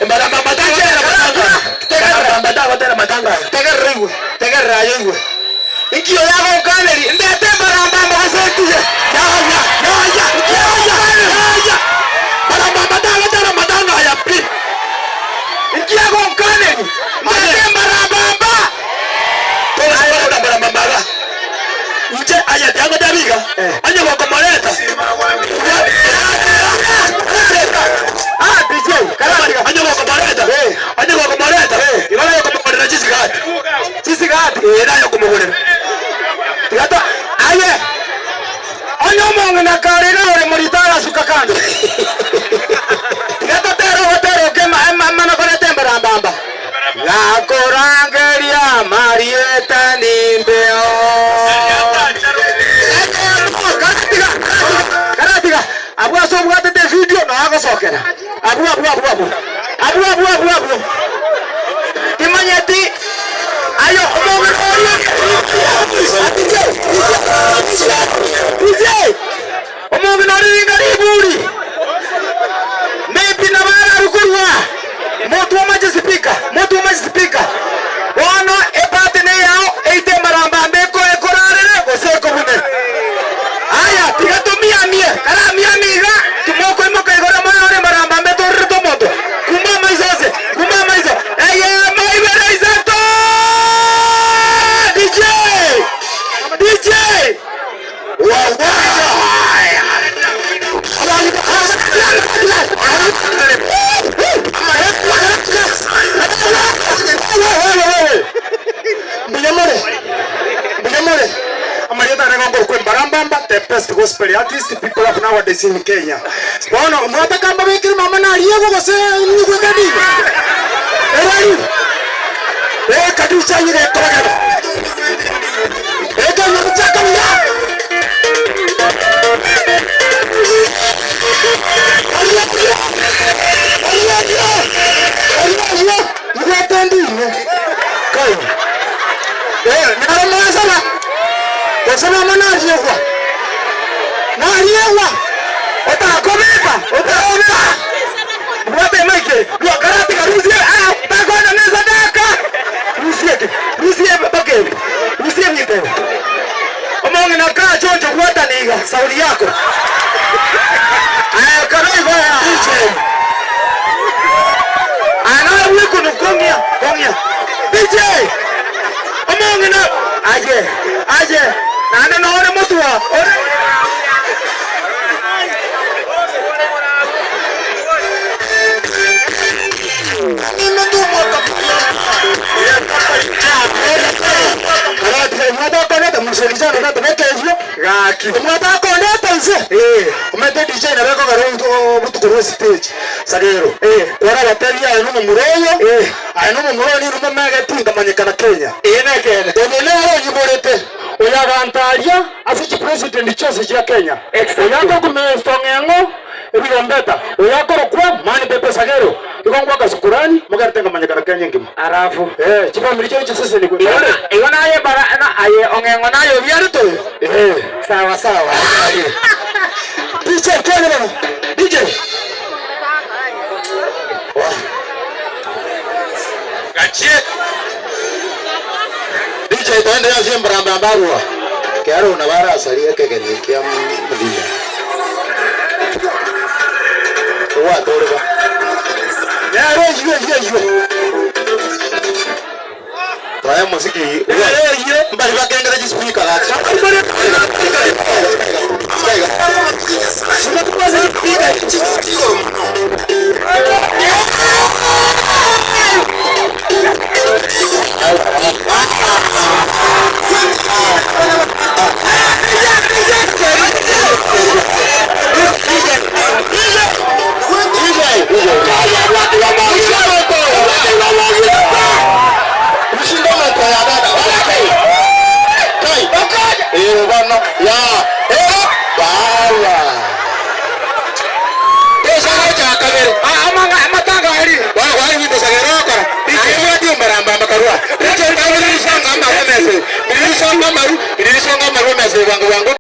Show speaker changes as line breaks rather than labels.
Embarambamba tagotera matanga aya. Embarambamba tagotera matanga aya.
Tegerera oigwe, tegerera aye oigwe. Inki oyo agonkaneria? Ndete embarambamba gose entige?
Yaya, yaya, yaya, yaya. Mbarambamba tagotera matanga aya pi.
Inki agonkaneria? Ndete embarambamba.
Togosaba mbarambamba iga. Inche aye tiangotebi iga, onye gokomoreta.
Ah, DJ, karatiga.
Onye gokomoreta, onye gokomoreta, igo naye okomogorera chisigati.
Chisigati.
Ee, naye okomogorera.
Tiga to aye. Onye omong'ina kare iga ore morito agasuka kando. Tiga totere ogotera oke emana koreta embarambamba. Gakorangeria amarieta nimbeo. Karatiga, karatiga. Abwo ase obwatete evidio nao agosokera. Abwo abwo abwo abwo. Abwo abwo abwo abwo. Timanyeti aye omong'ina oria. DJ, DJ, omong'ina oria ringa riburi. Maybe nabo ararwe korwa motwoma chisipika, motwoma chisipika. Bono ebahati neyao eite emarambamba eko ekorarere gose ekobunere. Aya, tiga tomiamie, karamiamie iga, timokoimoka igoro moyore emarambamba etorerete omonto. Kuma amaiso ase, kuma amaiso. Eyemo, ibere, isato! DJ! DJ!
Mbuya more, mbuya more. Amarieta ane ngonkorokwa Embarambamba, the best gospel artist people have nowadays in Kenya. Bono mwataka mbabekere mama nariegwa gose nyigwe kadigo? Erari eh kaducha nyige korogero. Eke nyobuchaka buya.
Omong'ina kaa choncho bwatana iga sauri yako. Aya karo igo ya. Aya nawe bwekunu kong'ia kong'ia. DJ omong'ina aye aye naende nore motwa ore. Gaki.
Omwatakonete inse omete DJ nabo ekogera obotuko rwa stage sagero kwarabatebia aye nomomura oyo aye nomomura oyo nigo momegeti nkamanyekana Kenya
Eye nekeene.
Tondu nere onyiborete oyagantaria ase chipresident chionsi chia Kenya oyakokumesta ong'eng'o ebirombeta oyakorokwa mani pepe sagero igo ngwaka sukurani mogerete nkamanyekana Kenya engima
Alafu.
chifamiri chiaye chisesenigwe
Igo na igo naye bara na aye ong'eng'o naye obiarete oyo. Sawa sawa.
DJ twende bana DJ
Gachie.
DJ twende ase embarambamba arua kero na barasaria ekegeni kia muthia ogwatoreka
nero eyo eyo eyo
twaya muziki
eyo
mbari bakengera chispeaker gaki